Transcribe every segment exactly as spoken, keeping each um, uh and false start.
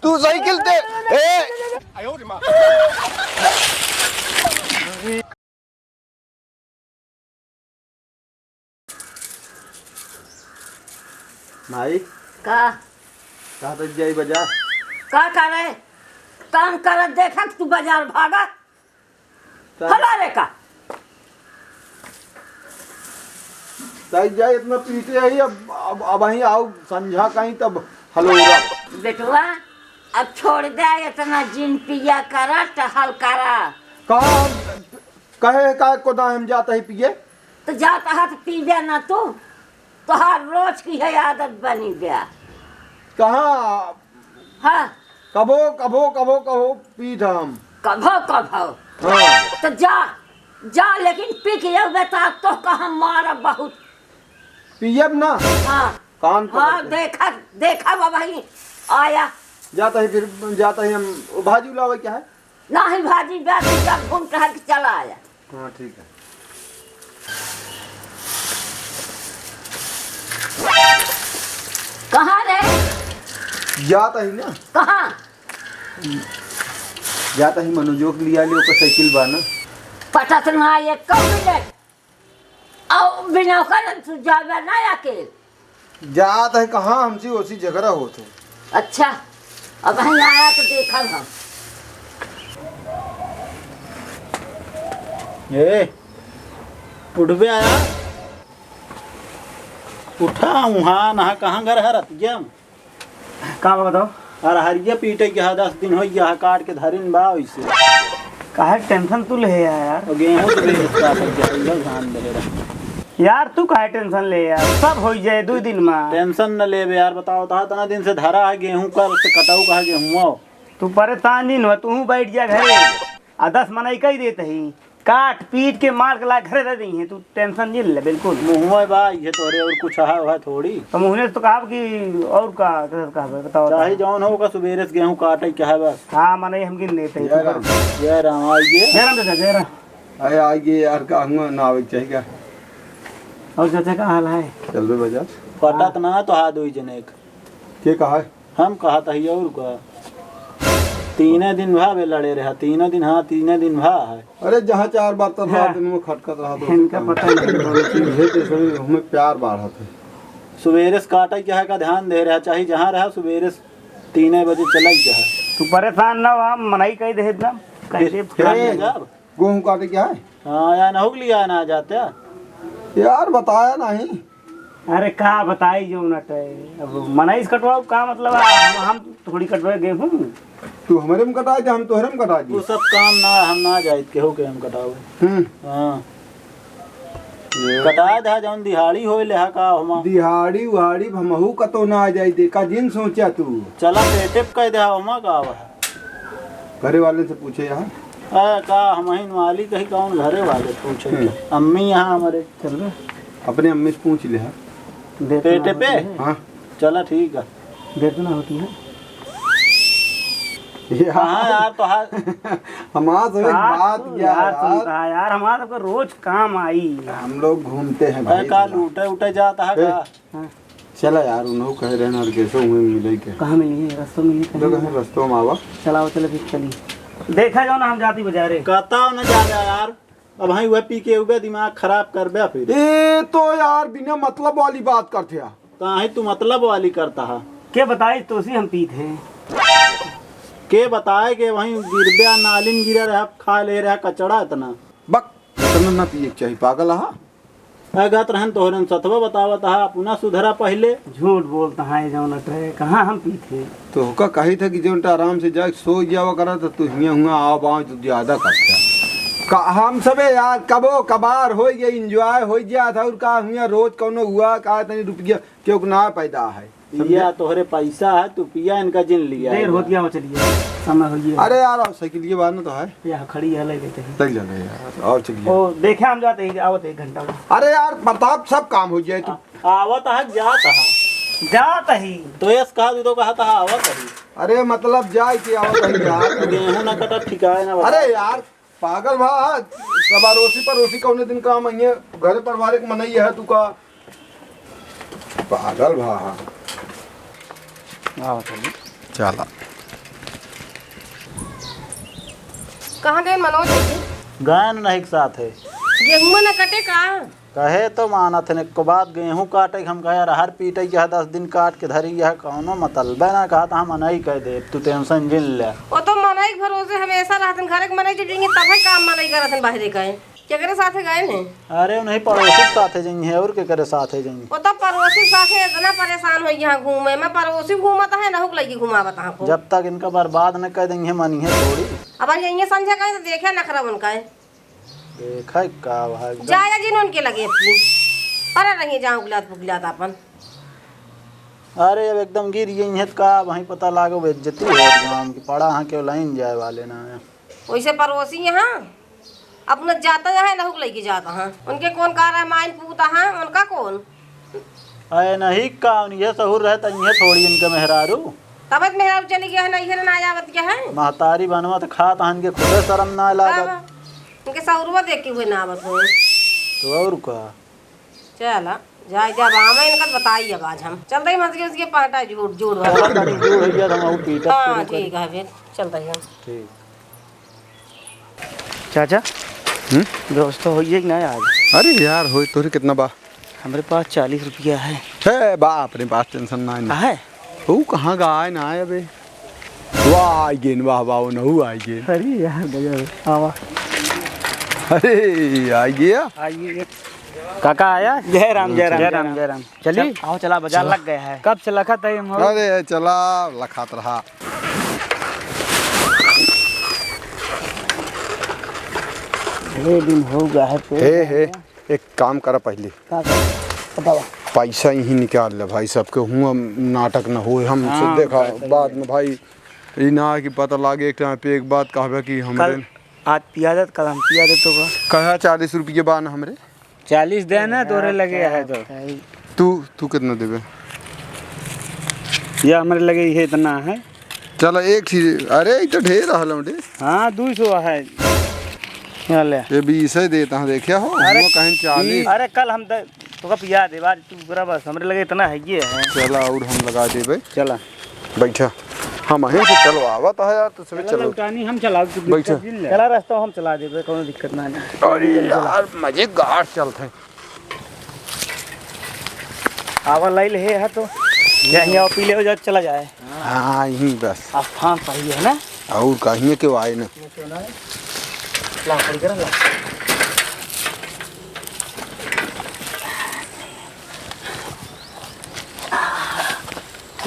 तू साइकिल दे। ए। माई। का? कहा तो जाई बाजार। का करे? काम करत देखत तू बाजार भागा। का? हमारे का? ताई जाई इतना पीटे आई, अब, अब, अब वहीं आओ संझा कहीं तब हलो। बेटवा, अब छोड़ दे इतना, जिन पिया करा, टहल करा। कहाँ? कहे का को दाएं हम जाता ही पिए? तो जाता है तो पीबे ना तू, तोहार रोज की है आदत बनी गया। कहाँ? हाँ। कभो, कभो, कभो, कभो पीत हम। कभो, कभो। हाँ। तो जा, जा, लेकिन पी के अउबे तो, तो कहाँ मारा बहुत। पियब ना? हाँ। कान पकड़ हाँ, के। देखा, देखा बाबा ही आया। जाता ही फिर, जाता ही हम भाजी लावे क्या है? नाही भाजी, बस जब घूम टहल के चला आया। हाँ, ठीक है। कहाँ रे? जाता ही ना। कहाँ? जाता ही मनोजो के लिया लियो, ओकर साइकिल बा ना। पटत ना एक मिनट। अउ बिना ओकर तू जाबे ना अकेल। जात है कहाँ, हमसे ओसी झगड़ा होत है। अच्छा, अब हम आया तो देखब हम। ए, उठबे आया? उठा, उहाँ नहा कहाँ घर है रतिया में? का बा बताओ? अरे हरिया पीटे के है, दस दिन होइ गया है, काट के धरिन बा वैसे। काहे टेंशन तू ले है यार? और गेहूं तो बेच का कर गया, इधर धान दे रहा। यार तू काहे टेंशन ले यार, सब होइ जाए दो दिन में। टेंशन न लेबे यार, बताओ तो इतना दिन से धरा है गेहूं, कल से कटाऊ कहा गेहूं। तू परेशान जिन हो, तू बैठ जा घरे। आ दस मनई कही देत ही, काट पीट के मार के ला घरे दे दीहे, तू टेंशन जिन ले बिल्कुल। मुँहवा बा, ये तोरे और कुछ है, है थोड़ी। तो मुँहने से तो कहब कि और का, का कहबे, बताओ चाहे तो। जौन हो का सुबेरे से गेहूं काटे के है बस। हाँ, मनई हम गिन देते हैं, जय तू राम। कर। जय राम, आइए। जय राम चाचा, जय राम। अरे आइए यार, का हुआ ना आवे के चाहिए क्या? और चाचा का हाल है? चल बे बजा। पटत ना तो हाथ हुई जनेक। के कहा है? हम कहत हई और का? तीने दिन भा बे लड़े रहा, तीने दिन हाँ, तीने दिन भा है। अरे जहाँ चार बार तब हाँ। रात दिन में खटकत रहा तो इनका पता नहीं। ये तो सभी हमें प्यार बाढ़त है। सुबेरे से काटे के है का ध्यान दे रहा, चाहे जहाँ रहा सुबेरे से तीने बजे चला ही है। तू परेशान ना हो, हम मनई कही दे इतना। कैसे फिर, फिर ए, जाब? गेहूं काटे क्या है? हाँ, या ना हो लिया ना जाते। यार बताया नहीं। अरे का बताई जो नट है, अब मनई से कटवाओ का मतलब है? हम, हम थोड़ी कटवाए गेहूं। तू हमरे में कटाए दे, हम तोहरे में कटा दी। तू सब काम ना, हम ना जाइत केहू के हम कटावे। हम्म। हाँ। ये कटाए दे जौन दिहाड़ी होए लेहा का हमा। दिहाड़ी उहाड़ी हमहू कतो ना आ जाई, देखा जिन सोचा तू। चला पेटे पे कह दे हमा का आवा है। घरे वाले से पूछे यहाँ। अरे का हम ही मालिक है, कौन घरे वाले पूछे? हम्म। अम्मी यहाँ हमारे। चल बे। अपने अम्मी से पूछ ले, हाँ। देर तो ना पेटे पे? होती है। हाँ। चला ठीक है। देर तो ना होती है। यार। हाँ यार, तो हाँ। हमार सब एक का बात तू क्या यार, यार? सुनता है यार, हमारा सबका रोज काम आई। हम लोग घूमते हैं अरे भाई का थोड़ा। लूटे उटे जाता है ए, का? हाँ। चला यार, उन्हों कह रहे हैं नरकेशो हुए मिले के। कहाँ मिली है? रस्तों मिली कहीं? तो कहीं रस्तों में आवा। चलाओ, चलो फिर चली। देखा जाओ ना, हम जाती बाजारे। कहता हूँ ना जा रहा यार। अब भाई वह पी के उबे दिमाग खराब कर बे फिर। ए तो यार बिना मतलब वाली बात करते हैं। काहे तू मतलब वाली करता है? के बताई तोसी हम पीत हैं। के बताए के वहीं गिरबे आ नालिन गिरे रहा, खा ले रहा कचड़ा इतना। बक, इतना ना पिए के चाहिए, पागल हा। अगत रहन तोहरन सतवा बतावत हा, अपना सुधरा पहले। झूठ बोलता है जौन अटरे, कहाँ हम पीत हैं? तो ओका कही था कि जौन टा आराम से जाके सो जावा करा, तो तू हियाँ हुआ आव बाव तो ज्यादा करता। का हम सबे यार कबो कबार हो गया, एंजॉय हो गया था, और का हुआ रोज कौनो हुआ का तनी रुपया क्यों ना पैदा है, समझे? पिया तोहरे पैसा है, तू पिया इनका जिन लिया देर है। होती है, चलिए, समय हो गया। अरे यार, और साइकिल ये बार ना तो है। या खड़ी है, ले लेते हैं। ले ले यार, और चलिए। ओ, देखे हम जाते हैं, आवत एक घंटा में। अरे यार, प्रताप, सब काम हो जाए तू। आवत है, जात है। जात ही। तो यस कहा, तू तो कहा था, आवत ही। अरे मतलब जाए कि आवत ही यार। गेहूं ना कटा, ठिकाए ना बता। अरे यार, पागल भा, सब अड़ोसी पड़ोसी कौने दिन काम आइए, घरे परिवार एक मनई है तू का। पागल भा। आवत ही। चला। कहाँ गए मनोज जी? गए न नहीं के साथ है। गेहूं न कटे का? कहे तो मानत है, एको बात गेहूं काटे के हम कहे, अरहर पीटे के है, दस दिन काट के धरी है, कौनो मतलब ना। कहा था हम नहीं कह दे, तू tension जिन ले। वो तो मनई के भरोसे हमेशा रहतन, घर के मनई जब जाएंगे तब है काम मनई करत हैं बाहरे का। केकरे साथे गए हैं? अरे, उन्हीं पड़ोसी के साथे जइहे, और केकरे साथे जइहे? वो तो पड़ोसी के साथे इतना परेशान हो यहाँ घूमे में, पड़ोसी घूमत है, नहुक लगी घुमावत है को। जब तक इनका बर्बाद न कर देंगे, मनिहे थोड़ी। अब यहीं समझे कहीं तो देखे नखरा उनका है। देखा का भाई एकदम। जाया जिन उनके लगे अपनी। पर रहिए जहाँ उगलात पुगलात अपन। अरे, अब एकदम गिर गई है तो का, वहीं पता लागो, बेइज्जती है गाँव की, पड़ा हाँ केव लाइन जाए वाले ना है। वैसे पड़ोसी यहाँ अपना जाता यहाँ नहुक लइके जाता हाँ। उनके कौन कार है, माइन पूता हाँ, उनका कौन? अरे नहीं का, उनके सहूर रहे त इहे थोड़ी इनके मेहरारू। तब मेहरारू चली गया है, नहीं है ना आवत क्या है। महतारी बनवा त खात हन के खुदे शर्म ना लागत। बाबा, उनके सहुरवा देख के हुए ना आवत हो। तो और का? चला, जाए जब आवे इनका बताई अब आज हम। चल रही मत के उसके पाटा जोड़, जोड़ वाला। चला, तनी दूर हो गया था, हम पीटा हाँ, शुरू करी। ठीक है फिर, चल रही हम। ठीक। चाचा, हम्म? व्यवस्था होई है कि ना आज? अरे यार, होई, तोहरे कितना बा? हमरे पास चालीस रुपया है। हे बाप रे, पास tension ना है। का है? वो कहाँ का आए ना आए अबे? वाह, आई गेन, वाह, वाह, वो नहु आई गेन। अरे यार, गजब है। आवा। अरे, आई गया। आई गया। काका आया? जय राम, जय राम, जय राम, जय राम। चली? चल, आओ, चला, बाजार चला। लग गया है। कब से लखत है हम? अरे, चला, लखात रहा। ढेर दिन हो गया है, पेट हे, हे, एक काम करा पहले। का करा? बतावा। पैसा यहीं निकाल ले भाई, सबके हुआ नाटक न होए, हम से हाँ, देखा, भाई, सही बाद है। में भाई, ई ना कि पता लागे एक टाइम पे एक बात कहबे कि हमरे कल आज पिया देत, कल हम पिया देत होगा। कहा चालीस रुपये बा ना हमरे? चालीस दे ना, तोरे लगे है तो। तू, तू कितना देबे? या हमरे लगे ये इतना है। चलो एक चीज, अरे, ई तो ढेर रहल रे। हाँ, दू सौ है। या ले। ये बीस ही देता हूँ, देखिया हो, अरे, हम कहें चालीस। अरे, कल हम द-, तोका पिया देबा, तू पूरा बस, हमरे लगे इतना है, ये है। चला, और हम लगा देबे। चला। बैठा। हम अहीं से चलवावत है यार, तू सभी चला चलो। लौटानी हम चलाओ, तू बैठा। दिक्कत जिन ले। चला, रास्ता हम चला देबे, कोनो दिक्कत ना है। अरे यार, मजेदार चलत है। आवा लाइल है, है तो। या हियाँ पी ले हो जा, चला जाए। हाँ, यहीं बस। स्थान सही है ना? और कहीं के आए ना। ला, खड़ी कर, ला।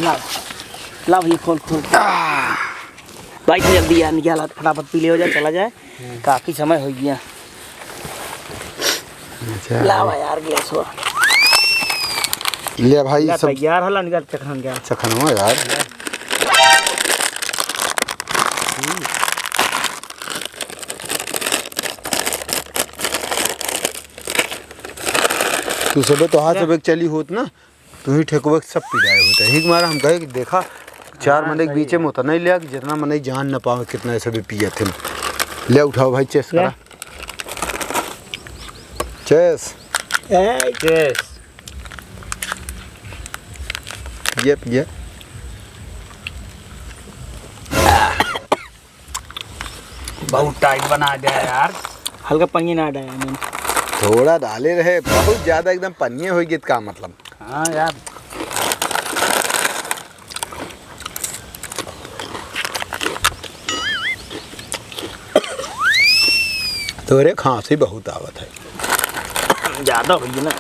ला, ला भैया, खोल, खोल। भाई, तो जल्दी यार, निकाल हाथ, फटाफट पी ले हो जाए, चला जाए। काफी समय हो गया। अच्छा। लावा यार, गिलास हो। ले भाई, ला, सब तैयार होला, निकाल चखन गया। चखन हो यार। तू सबे तो हाथ ले। सबे चली होत ना, तू ही ठेकुआ के सब पी जाए होता। यही मारा हम कहे कि देखा, चार हाँ, मने के सही बीचे है। में होता नहीं लिया कि जितना मने जान न पावे, कितना ऐसे भी पिए थे। ले उठाओ भाई, चेस ले। करा। चेस। ए, चेस। पिए, पिए। बहुत टाइट बना दिया यार। हल्का पनिया ना डाला मैंने। थोड़ा डाले रहे, बहुत ज्यादा एकदम पनिया हो गई, का मतलब? हाँ यार। तोरे खांसी बहुत आवत है। ज्यादा होई ना।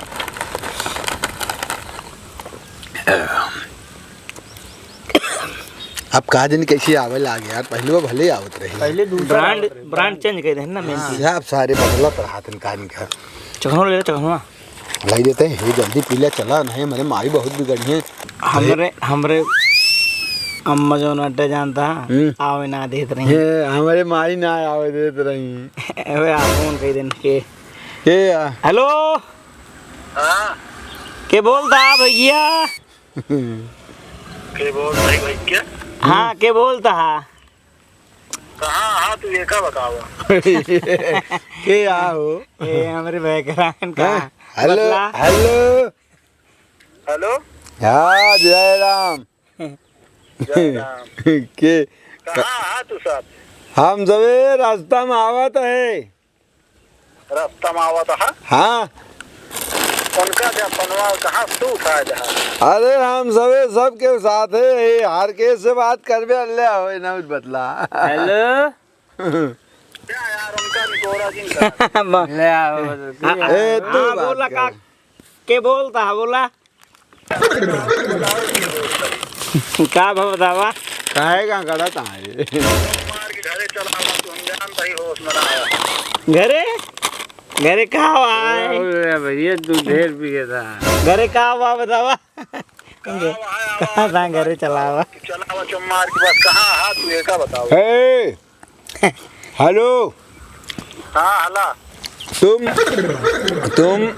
अब का दिन कैसे आवे लागे यार, पहले वो भले आवत रही। पहले दूसरा ब्रांड, आवत रही, ब्रांड ब्रांड। चेंज कर देना, मेन हाँ। चीज। सब सारे बदलत रहत हैं कान का। चखनो ले, चखनो। लाई देते हैं, ये जल्दी पी ले, चला, नहीं, हमारे माई बहुत बिगड़ी है। हमरे, हमरे अम्मा जो अड्डा जानता, हम्म। आवे ना देत रही। ये, हमारे माई ना आवे देत रही। अबे, आप फोन कर देन के। के आ? हेलो। हाँ। के बोलता भैया? के बोल भाई, भाई क्या? हाँ, के बोलता है? कहाँ हाँ तू ये का बतावा? के आ हो? ए, हमरे बैकग्राउंड का। हाँ? हेलो, बदला। हेलो। हेलो। हाँ, जय राम। जय राम। के? कहाँ हाँ तू साहब? हम सबे रास्ता में आवत है। रास्ता में आवत है? हाँ। उनका जपनवा कहाँ से उठाए दे? अरे, हम सबे सबके साथ है, ये हर के से बात करबे, अल्ले होए ना कुछ बतला। हेलो। क्या यार, उनका निकोरा जिनका। ले आओ, बस। ए, तू हाँ, बात बोला कर। का, के बोलता है, बोला। का भा बतावा? काहे का करत आहे? मार के घरे चला आवा, तू हम जानता ही होश में ना आया। घरे? घरे का हुआ है? अरे भैया, तू ढेर पिए था। घरे का हुआ बतावा? का हुआ है, कहाँ आवाज था घरे चलावा? चलावा चुम्मार के बस, कहाँ हाथ हुए का बताओ? ए, हेलो। हाँ, हला। तुम, तुम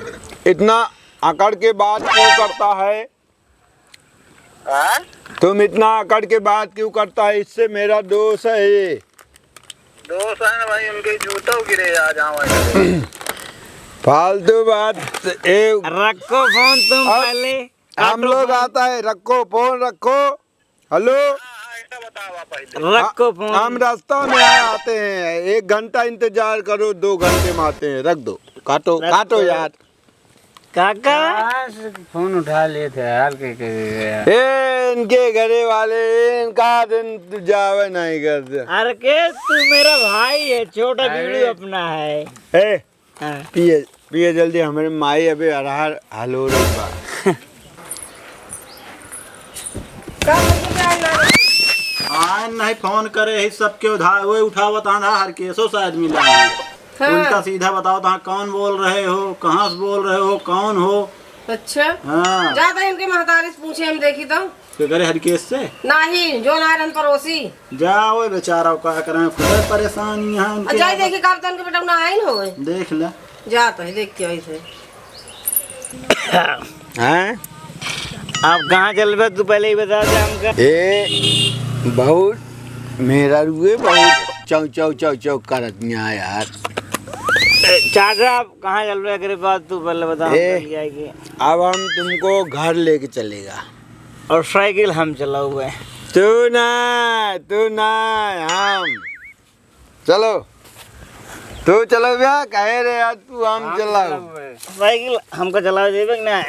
इतना अकड़ के बात क्यों करता है? हाँ? तुम इतना अकड़ के बात क्यों करता है? इससे मेरा दोष है। दोष है ना भाई, उनके जूतों गिरे आ जाओ ऐसे। फालतू बात, ए, रखो फोन तुम अब पहले। हम काटो लोग फोन। आता है, रखो फोन, रखो। हेलो? हाँ, हाँ, इनका बताओ आप पहले। रखो फोन। हम रास्ता में आए, आते हैं, एक घंटा इंतजार करो, दो घंटे में आते हैं, रख दो, काटो, रखो। काटो यार। काका? कहाँ से फोन उठा लेते हैं यार, के, के, के, ए, इनके घरे वाले, इनका दिन जावे नहीं करते। अरे के, तू मेरा भाई है, छोटा अरे। वीडियो अपना है। ए, हाँ। पिए, पिए जल्दी, हमरे माई अबे अरहर हलो रही बा। का करके क्या आइला रे? आए नहीं, फोन करे ही सबके उधार, वो उठावत आंधा हर केसो शायद मिला है। हाँ। उल्टा सीधा बताओ तो, हाँ, कौन बोल रहे हो, कहाँ से बोल रहे हो, कौन हो? अच्छा। हाँ। जा तो इनके महतारी से पूछे, हम देखी तो। के करे हर केस से? नहीं, जो ना रहन पड़ोसी। जा, वो बेचारा का करें, खुद परेशान यहाँ आ, उनके जाए आदत। देखी, कब तन के बेटा ना आइन होए। देख ले। जा तो है, देख के आई से। हैं? आप कहाँ चलबे, तू पहले ही बता दे हमका। ए, बहुत मेहरारुए बहुत चौ, चौ, चौ, चौ करत यहाँ यार। ए, चाचा, आप कहाँ चलबे, एकरे बाद तू पहले बता, हम ए, चल जाएगी। अब हम तुमको घर लेके चलेगा। और साइकिल हम चलाउबे। तू ना, तू ना, हम। चलो, तू चलो भैया, कहे रे यार, तू हम हम चलाओ। चलाओ बे। साइकिल हमका चलावे देबे कि ना?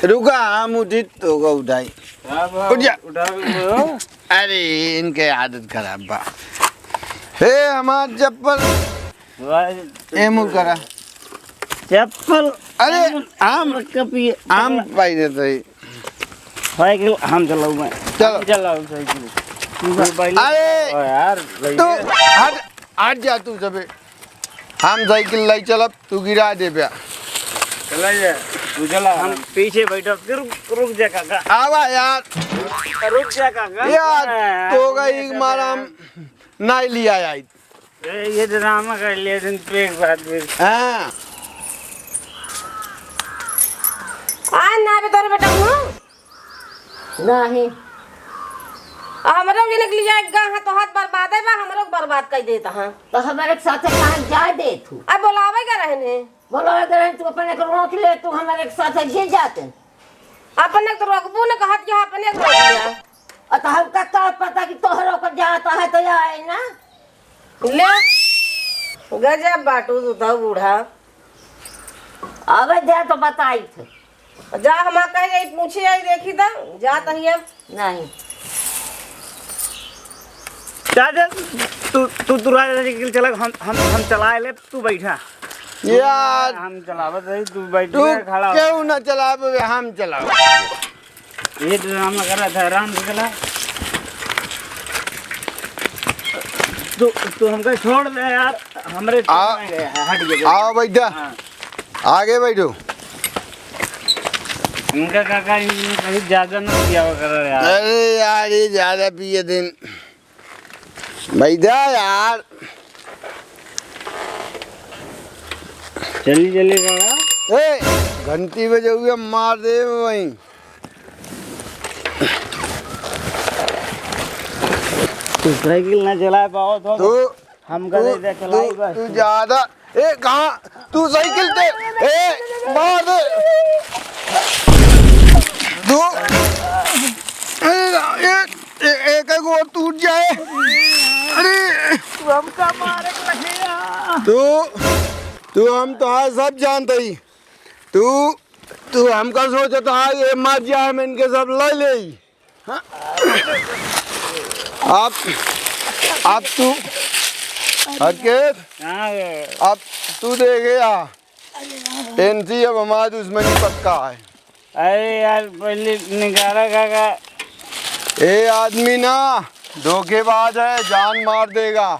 रुका, हम उठी तो का उठाई। हाँ, बा, उठ जा। उठा भी लो। अरे, इनके आदत खराब बा। हे, हमार चप्पल। भाई, ए, मुँह करा। चप्पल। अरे, हम, कपी, हम पाई देते हैं। साइकिल हम चलाऊ मैं। चलो। हम चलाऊ साइकिल। तू पहले अरे, ओ यार, तू भैया। हट, हट जा तू सबे। हम साइकिल लाई चलब, तू गिरा देबे। चला जा, तू चला। हम पीछे बैठब। रुक, रुक जा काका। आवा यार। रुक जा काका। यार, अरे, तो गई रुक जा मारा काका। हम नहीं लिया आई। ए, ये ड्रामा कर लिया दिन पे एक बात भी। हाँ। आ ना बे तोरे बेटा हूँ। नहीं। आ हमरो के निकली जाए गा, हाँ, तो हाथ बर्बाद है बा, हमरो के बर्बाद कर देता, हाँ। तो हमारे साथ कहाँ जाए दे तू? अब बुलावे का रहने? बुलावे के रहने, तू अपने को रोक ले, तू हमारे साथ जे जाते। अपने तो रोकबू न कहत कि अपने रोक लिया। अ, तो हमका का पता कि तोहरो को जाता है तो आए ना। ले, गजब बाटू तू तो बूढ़ा। अबे जा तो बताई थे। जा हमार कहे जाई पूछे आई देखी तो, जा तही अब। नहीं। जा, जा, तू, तू, तू राजा साइकिल चला, हम, हम, हम चलाए ले, तू बैठा। यार, हम चलावत रही, तू बैठ तू के खड़ा हो। क्यों ना चलावे, हम चलावे। ये ड्रामा कर रहा था, आराम से चला। तू, तू हमका छोड़ दे यार, हमरे आ, में गया, हट गया। आओ बैठा। हाँ। आगे बैठो। इनका काका, इनमें कहीं ज्यादा ना पिया करो यार। अरे यार, ये ज्यादा पिए दिन। बैठा यार। चली, चली काका। ए, घंटी बजाउए, मार दे वहीं। तू साइकिल ना चला पाओ तो तू, हम तू, करे दे चलाई तू, बस। तू ज्यादा, ए, कहाँ? तू साइकिल दे, ए, मार दे। तू, ए, ए, ए, ए, वो टूट जाए। अरे तू हमका मारे के लगे यार। तू तू हम तो आज सब जानते ही। तू तू हमका सोचता है ये मर जाए, हम इनके सब ले ले। हाँ? आप आप तू हरकेश, हाँ। आप तू देखे आ, इनसे अब हमारा दुश्मनी पक्का है। अरे यार, पहले निकाला काका। ए आदमी ना धोखेबाज है, जान मार देगा।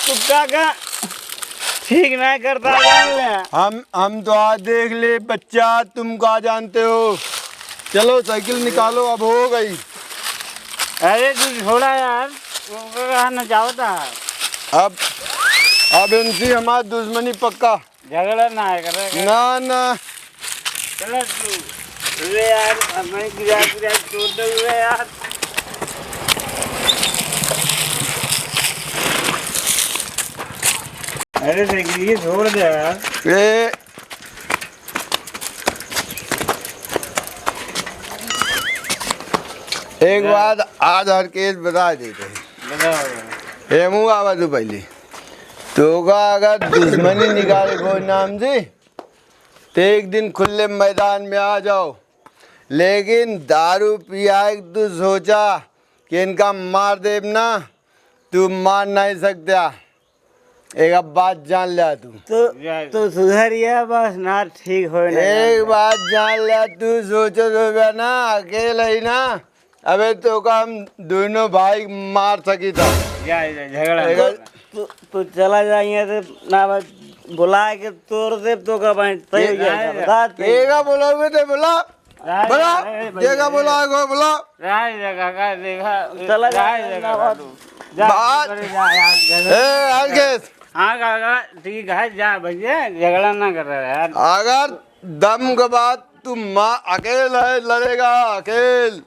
तू काका ठीक नहीं करता, जान ले। हम हम तो आज देख ले बच्चा, तुम क्या जानते हो। चलो साइकिल निकालो, अब हो गई। अरे तू छोड़ा यार, वो कहाँ न जाओ था। अब अब इनसे हमारा दुश्मनी पक्का। झगड़ा ना है करे। ना ना। चलो तू, अरे यार, हमें गिरा गिरा छोड़ दो यार। अरे साइकिल ये छोड़ दे यार। ए, एक बात आज हरकेश बता देते हैं। बताओ। ए मुँह आवा तू पहले। तोका अगर दुश्मनी निकाले कोई नाम से, तो एक दिन खुले मैदान में आ जाओ, लेकिन दारू पिया के तू सोचा कि इनका मार देब ना, तू मार नहीं सकता। एक अब बात जान ले तू। तो, तो सुधर गया बस ना, ठीक हो ना। एक बात जान ले तू, सोचो तो बे ना, अकेले ही ना, अबे तोका हम दोनों भाई मार सकी था। जा, जा, झगड़ा एक मत। तू, तू चला जाइए तो ना बस बुला के तोड़ दे तोका भाई, सही हो जाएगा, बता दे। केगा बोलावे ते बोला। राय, बोला, राय, केगा बोला, गो बोला। राय जगह का देखा, चला जा, राय जगह ना का बात। तू। जा, बात। तू करे जा यार, झगड़ा ए, हरकेश। हाँ काका, ठीक है, जा भैया, झगड़ा ना कर रहा यार। अगर दम के बात तू माँ अकेल है, लड़ेगा अकेल।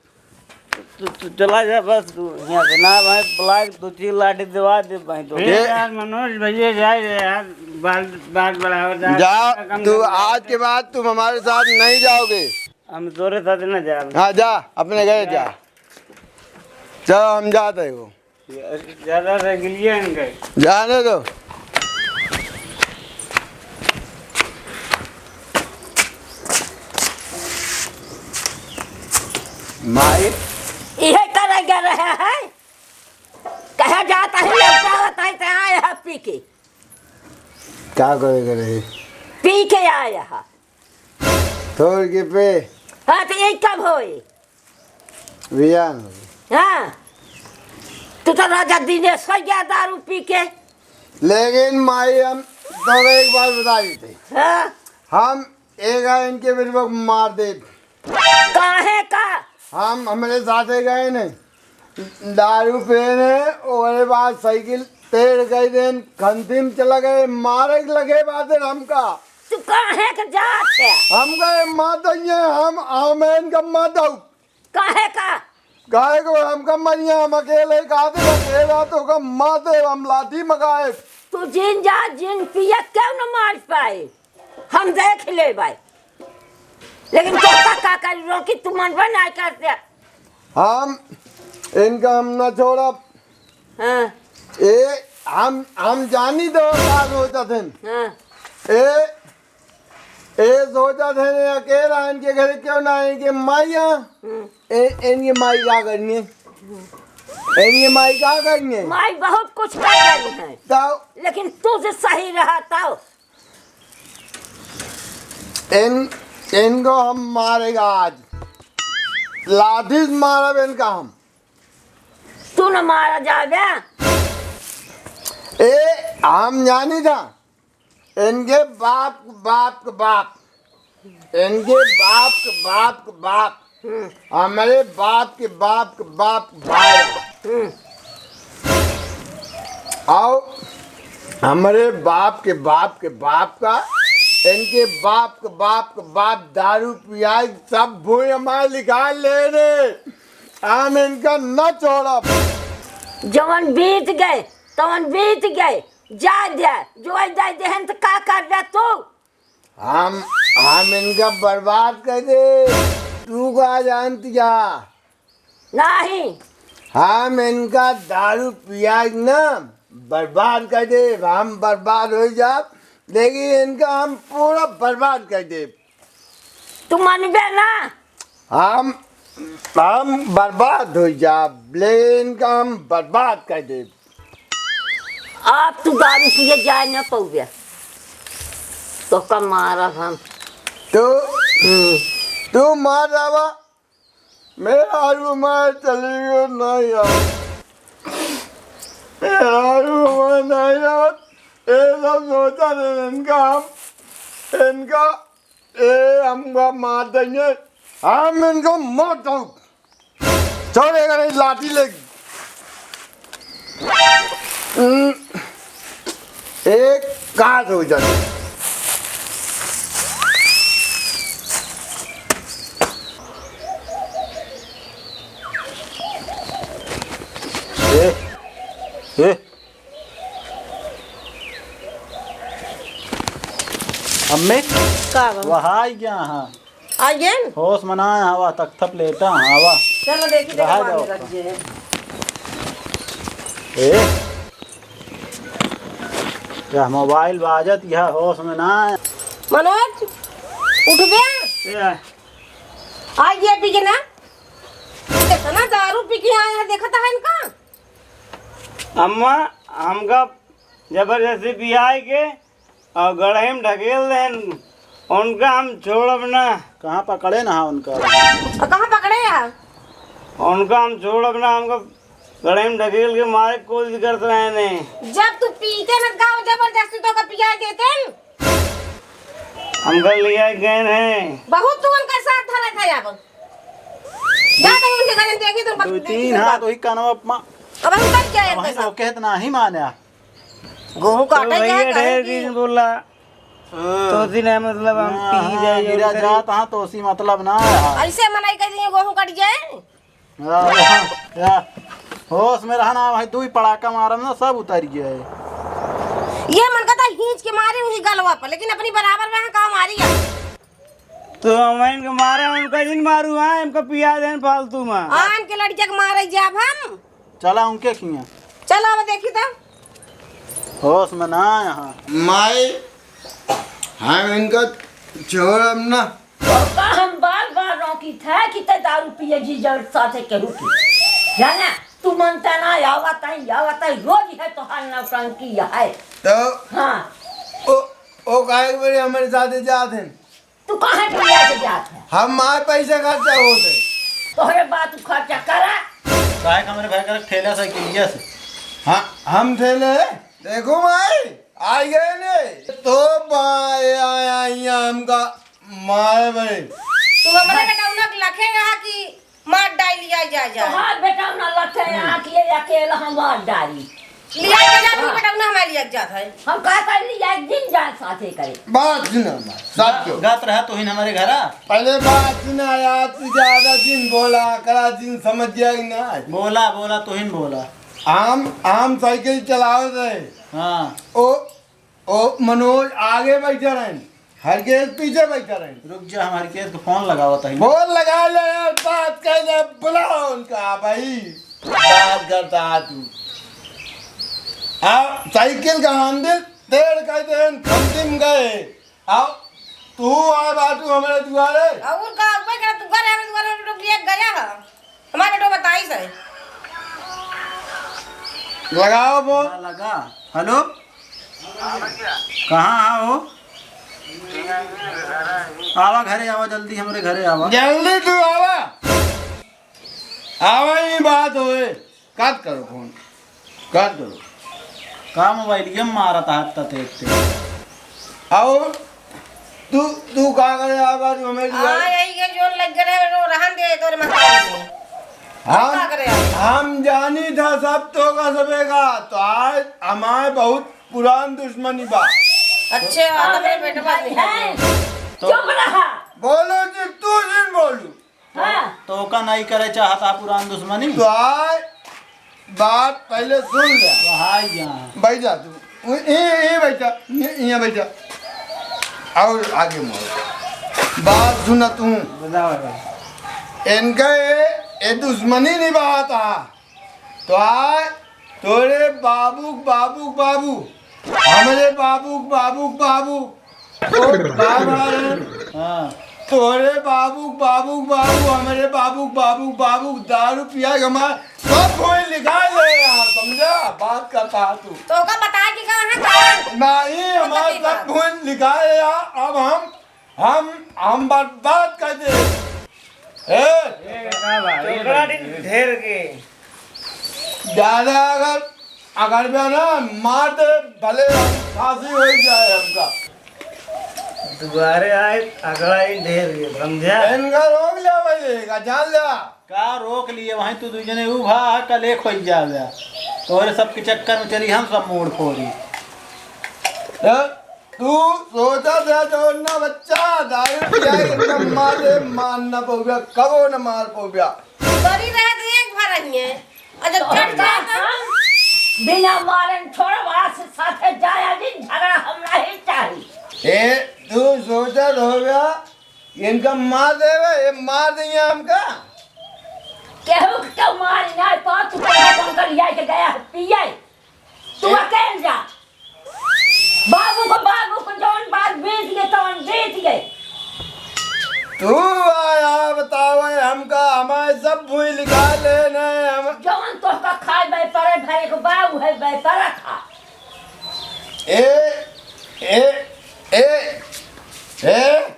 तू, तू चला जा बस, तू यहाँ से ना भाई, बुला के दो तीन लाठी दवा दे भाई तो। ए ये यार मनोज भैया, जा रे यार, बात, बात बढ़ाओ, जा, जा, कम तू कर। आज के बाद तुम हमारे साथ नहीं जाओगे। हम तोरे साथ ना जाब। हाँ, जा, अपने घरे जा। चलो, हम जाते हैं वो। ज्यादा रह गलिए इनके। जाने दो। माई। इहे करे गए रहे हैं। कहाँ जाता है, लौटावत है, तो आए है पी के। का करे गए रहे? पी के आए है। थोड़ के पे। हाँ, तो यही कब होई? बिहान होई। हाँ, तू तो राजा दिनेश हो गया दारू पी के। लेकिन माई, हम तो एक बात बता देते। हाँ। हम एक आए इनके बेटवा को मार दे। काहे का? हम हमरे साथे गए ने, दारू पिए ने, ओकरे बाद साइकिल टेढ़ कर देन, खंती में चला गए, मारे के लगे बात है हमका। तू काहे के जात है? हमका ये मार दइए, हम, हम इनका मार दऊ। काहे का? काहे को हमका मरिया, हम अकेले का दे, अकेला तो का मार दे, हम लाठी मगाए। तू जिन जा, जिन पिया, क्यों न मार पाए? हम देख लेबै। लेकिन तोका का करी, रोकी तू मनबे नाहीं करते। हम इनका हम ना छोड़ब। हाँ। ए, हम, हम जानी तो का सोचत हन। हाँ। ए, ए सोचत हन, ए अकेला इनके घरे क्यों ना, इनके माई यहाँ। हम्म। ए, इनके माई का करनी है? इनके माई का करनी है? माई बहुत कुछ कर रही है। तो लेकिन तू जे सही रहा तो। इन, इनको हम मारेगा आज, लाठी से मारब इनका हम। तू न मारा जाबे। ए, हम जानी था, इनके बाप के बाप के बाप, इनके बाप के बाप के बाप, हम्म। हमरे बाप के बाप के बाप भाई। हम्म। आओ, हमरे बाप के बाप के बाप का, इनके बाप के बाप के बाप दारू पियाई, सब भूई हमारे लिखा ले रे। हम इनका न छोड़ब। जवन बीत गए, तवन बीत गए, जा दे, जो दे देहन त का कर दे तू? हम, हम इनका बर्बाद कर दे। तू का जानती जा? नाही, हम इनका दारू पियाई ना, बर्बाद कर देब, हम बर्बाद होइ जाब, लेकिन इनका हम पूरा बर्बाद कर देब। तू मनबे ना? हम, हम बर्बाद होइ जाब, लेकिन इनका हम बर्बाद कर देब। अब तू दारू पिए जाए न पउबे, तोहका मारब हम। तू, हम्म। तू मार जावा, मेहरारू हमार चली गई नहीं आओ। मेहरारू हमार नहीं आओ। ए सब सोचा रहे इनका हम, इनका, ए हमका मार देंगे। हम इनको मार दो। छोड़ेगा नहीं, लाठी लेके। हम्म, एक काज हो जाए। ए, ए। अम्मी, का बा? वहाँ आई गया, हाँ। आ गए? होश में ना आवा, तख्त पे लेटा हवा। चलो देखी, देखा रहा बांध जाओ। रख दिए। ए, यह मोबाइल बाजत, यह होश में ना आया। मनोज, उठबे? ए। आ गया पी के ना? कितना दारू पी के आया है, देखता है इनका? अम्मा, हमका जबरदस्ती पियाई के और गड़ही में ढकेल देन, उनका हम छोड़ब ना। कहाँ पकड़े ना उनका? और कहाँ पकड़े है? उनका हम छोड़ब ना, हमका गड़ही में ढकेल के मारे के कोशिश करत रहे ने। जब तू पीते न गाओ जबरदस्ती तो का पिया देते न। हमका लिया गए हैं। बहुत तू उनका साथ धरा था अब। जा तो उनके घर देखी तो दो तीन हाथ वही कानवा मा-, अब हम कर क्या है वहीं कैसा? रोके है तो ना ही माने। गेहूं तो काटे भैया जाए, ढेर कहे दिन कि बोला। हाँ। तो दिन है, मतलब, हम हाँ, पी हाँ, जाए, गिरा उनके जात, हाँ, तो उसी मतलब ना है। ऐसे मनाई कर दिए, गेहूं कट जाए। हाँ, हाँ, हाँ। होश में रहना भाई, दू ही पड़ाका मारम ना, सब उतर गया है। ये मन का था, खींच के मारे उही गलवा पर, लेकिन अपनी बराबर में का मारी है। तो हम इनके मारे, उनका जिन मारू, हाँ, इनका पिया देन फालतू में। आन के लड़के के मारे जाब हम। चला उनके खिया। चला, अब देखी तो। होश में ना आया, हाँ। माई, हम इनका छोड़ब ना। तो का हम बार बार रोकी थे कि ते दारू पिए जी जड़ साथे केहू की। जाना, तू मनता ना, आवत है, आवत है, रोज है तोहार नौटंकी है। तो हाँ। ओ, ओ काहे के बड़े हमारे साथे जात हैं? तू काहे के लिए के जात है? हम मार पैसा खर्चा होत है। तोहरे बात खर्चा करा। काहे के हमरे भाई का ठेला साइकिलिया से? हाँ, हम ठेले। देखो माई, आ गए ने। तो बाय आया यहाँ हमका मारे बड़े। तू हमरे बेटौना के लखे यहाँ की मार डाई लिया जा, जा। तोहार बेटौना लखे यहाँ की अकेला हम मार डाली। लिया के जा, तू बेटौना हमारे लिया के जात है। हम का कर लिया, एक दिन जान साथे करे। बात सुना, बात, साथ क्यों? गात रहा तो ही हमारे घरा। पहले बात सुना यार, तू ज्यादा दिन बोला, करा दिन समझ गया कि ना? बोला, बोला, तो ही बोला। हम, हम साइकिल चलावत रहे। हाँ। ओ, ओ मनोज आगे बैठा रहे, हरकेश पीछे बैठा रहे। रुक जा, हम हरकेश को फोन लगावत हई। फोन लगा ले यार, बात कर ले, बुलाओ उनका भाई। बात करता है तू। अब साइकिल का हैंडल टेढ़ कर दे, खंतिम गए। अब तू आ बाटू हमारे दुआरे। और का, कोई का तू घर हमारे दुआरे लोग लिए गया है। हमारे बेटो बताई सही। लगाओ फोन। लगा, लगा। हेलो? कहाँ हो? आवा घरे आवा, जल्दी हमरे घरे आवा। जल्दी तू आवा। आवा ही बात होए। काट करो फोन। काट दो। का मोबाइलिया में मारत हाथ तते इतने? आओ, तू, तू का करे आ बार हमें लिया? हाँ, यही के जोन लग गए रो रहन दे तोरे महतारी के। हम, का करे आ? हम जानी था सब तो का सबे का, तो आज हमारे बहुत पुरान दुश्मनी बा। अच्छा, तो मेरे बेटवा से है। तो चुप रहा। बोलो जी, तू जिन बोलू। हाँ। तो ओका नहीं करे चाहता पुरान दुश्मनी। तो आए, बात पहले सुन ले। वहाई जा। बैठ जा तू। उ-, ए, ए बैठा, ए, यहाँ बैठा। और आगे मोड़। बात सुना तू। बताओ भाई। इनका ये, ये दुश्मनी निभाता। तो आय, तोरे बाबूक बाबूक बाबू, हमरे बाबूक बाबूक बाबू, तो बाबा रे। हाँ। तोरे बाबूक बाबूक बाबू, हमरे बाबूक बाबूक बाबू, दारू पिया के हमार सब कोई निकाल ले यहाँ, समझा? बात करता है तू। तो ओका बता के कहाँ है, कहाँ? नहीं, हमार सब कोई निकाल ले यहाँ, अब हम हम, हम बर्बाद कर दे। ए, ए, का बा? ए, चोकड़ा भाई, दिन ए। ढेर के। ज्यादा अगर, अगर बे ना, मार दे, भले हम फांसी हो जाए हमका। दुबारे आए, अगला दिन ढेर के, समझा? इनका रोक लिया भाई, का जान लिया। का रोक लिए, वहीं तू दुइ जने ऊ भा, कल एक होई जावे। तोरे सबके चक्कर में चली हम सब मोड़ फोरी। ए, तू सोचा था जौन ना बच्चा, दारू पिया के एकदम मारे, मार ना पौबा, कबो ना मार पौबा। बड़ी रात एक भर रही है। और जब चढ़ जाए तो बिना मारन छोड़ब, आज से साथे जाया जी, झगड़ा हमरा ही चाही। ए, तू सोचा हो गया, इनका मार देवे, ये मार दिया हमका। केहू के केहू मार ना पा, तू कहाँ कौन कर लिया के गया है पिए? तू ए- अकेल जा। बाबू को, बाबू को जौन बात बीत गए, तौन बीत गए। तू आया बतावे हमका, हमारे सब भूल निकाले ने हम। जौन तोहका खाए बे परे, भरे को बा, उहे बे परे खा। ए, ए, ए, ए।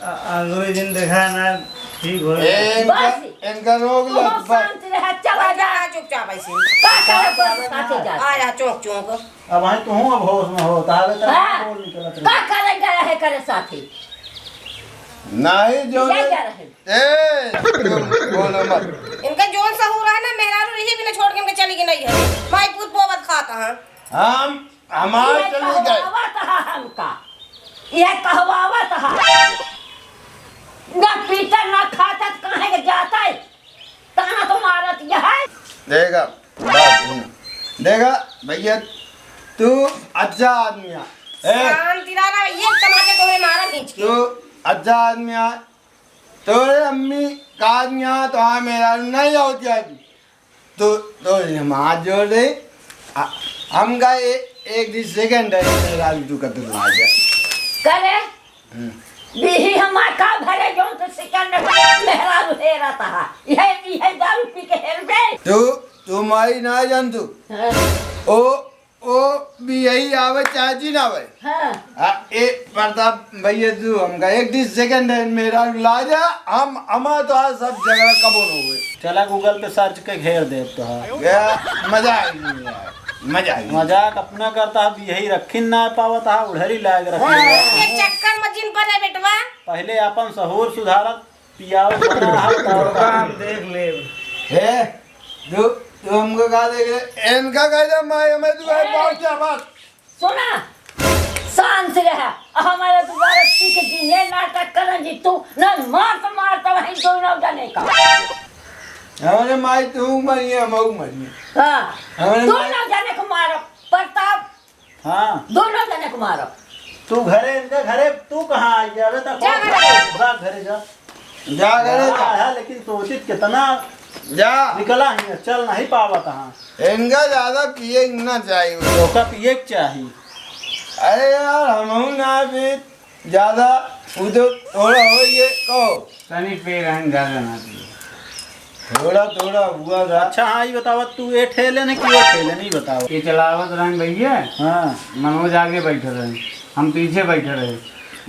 आ, आ, दुई दिन देखा ना, ठीक हो ए, इनका, बस। इनका रोक लो, तू बस। शांत रह, चला जा। जा, चुपचाप ऐसे। का करे तोरे साथे जा? आ जा, चौंक, चौंक। अब भाई, तू अब होश में हो, तावे तरह हाँ। बोल निकलत रहे। का करे गया है करे साथे? नहीं, जो क्या नहीं। क्या रहे? ए, तुम बोलो मत। इनका जोन सहूर है ना, मेहरारू रही भी ना छोड़ के इनके चली गई नहीं है। भाई पूत पोवत खाता है। हम हमार ये चली गए। कहवावत ह हमका, ये कहवावत ह। ना पीता ना खाता, त काहे के जाता है? ताना तो मारत यह है। देखा, बात सुन। देखा भैया, तू अच्छा आदमी है। ए? शांति रहा ना, ये तमाचे तोहरे मारा खींच के। तू अच्छा आदमी है। तोरे अम्मी का आदमी है, तो हाँ मेरा नहीं होती आदमी। तो, तो हम हाथ जोड़ रहे। आ, हम का ए-, एक दिन सेकंड है, मेरा भी तू कतल आ गया। करे? हम्म। बीही हमार का भरे, जौन तो सेकंड मेहरारू हेरत हा। यह, यह दारू पी के हेर बे। तू, तू माई ना जान तू। हाँ। ओ, ओ, बीही आवे चाहे जी ना आवे। हाँ। आ, ए, प्रताप भैया, तू हमका एक दिन सेकंड है, मेरा लाजा, हम, हमार तो आज सब झगड़ा कबो न हुए। चला Google पे search के घेर देब तो है। या, मजा आई नहीं यार, मजा आई। मजाक अपना करता है, यही रखी ना पावत है, उड़हरी लाग रखी है। हाँ। ये चक्कर में जिन पड़े बेटवा। पहले अपन सहूर सुधारत पियाऊ बना है, बताओ। काम देख ले। हे, तू, तू हमको का देख ले? इनका कह दे, मैं, मैं तू है, ए! बहुत क्या बात? सुना, शांत रह। हमारे दोबारा सीख जी, ये नाटक करन जी, तू ना मार तो मार तो वहीं दोनों जने का। हमारे माई तू मरिए, हम मरिए। हाँ, हमारे दोनों माई जने को मारो, प्रताप। हाँ। दोनों जने को मारो। तू घरे, इनके घरे, तू कहाँ आई? अबे तक जा घरे। जा घरे जा। जा घरे जा। हाँ, लेकिन सोचित कितना जा। निकला ही, चल नहीं पावत हाँ। इनका ज्यादा पिए ना चाहिए। ओका पिए के चाही। अरे यार, हमहू ना पी ज्यादा, वो तो थोड़ा हो ये कहो। तनी पे रहन, ज्यादा ना पिए। थोड़ा थोड़ा हुआ था। अच्छा, हाँ, ये बतावा, तू ए ठेले ने कि ओ ठेले ने, ई बतावा। ये चलावत रहन भैया। हाँ। मनोज आगे बैठे रहे, हम पीछे बैठे रहे।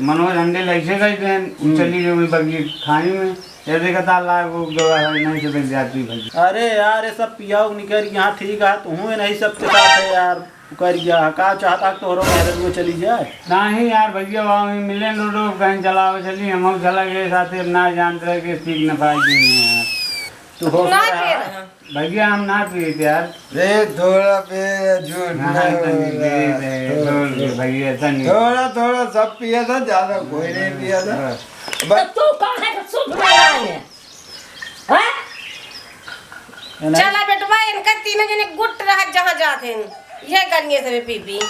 मनोज handle ऐसे कर देन, उ हम्म। चली गई बग्गी खाई में। ये देखा था, लाग वो गवा है, नहीं से बच जाती भाई। अरे यार, ये सब पियाऊ निकर यहाँ ठीक है, तू हूँ नहीं सबके साथ है यार। करिया, का चाहता तोहरो मेहररुआ चली जाए? नाही यार भैया, बाबा मिले लूडो, कहीं चलावे चली, हम चला गए साथे, अब ना जानत रहे कि सीख न पाई दी यार। तू होश ना में रहा। पिए रहा। भैया हम ना पिए थे यार। रे थोड़ा पे झूठ ना हाँ, तनी बोला। दे दे, थोड़ा, थोड़ा थोड़ा। भैया, तनी। थोड़ा, थोड़ा सब पिया था, ज्यादा कोई नहीं पिया था। बस। बस। तो तू कहाँ है कि शुद्ध में आए हैं? हैं? है ना? चला बेटवा, इनका तीनों जने गुट रहत जहाँ जात हैं। यह करिए सबे पी पी।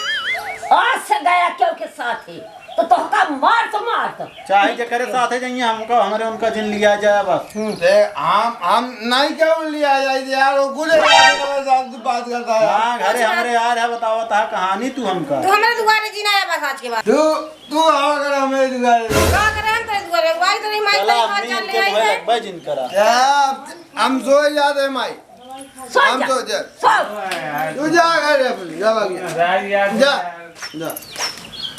आज से गया केहू के साथ ही। तो तोहका मार तो मार तो। चाहे जेकरे साथे जाइए, हमका, हमरे उनका जिन लिया जाए बस। हम्म। ते हम, हम नहीं क्यों लिया जाए यार, वो गुले साथ बात करता है। हाँ, घरे हमरे यार है, बतावा ता कहानी तू हमका। तू हमरे दुआरे जिन आया बस आज के बाद। तू, तू आवा कर हमरे दुआरे। का करे हम तेरे दुआरे? दुआरे तो नहीं माई चला, तेरे हाथ हमने जान इनके ले आई भय है। लगबे जिन करा। क्या? हम सो जाते माई। सो हम जा, तो जा। सो। तू जा घर अपने, जा बाबू। जा, जा। जा, जा।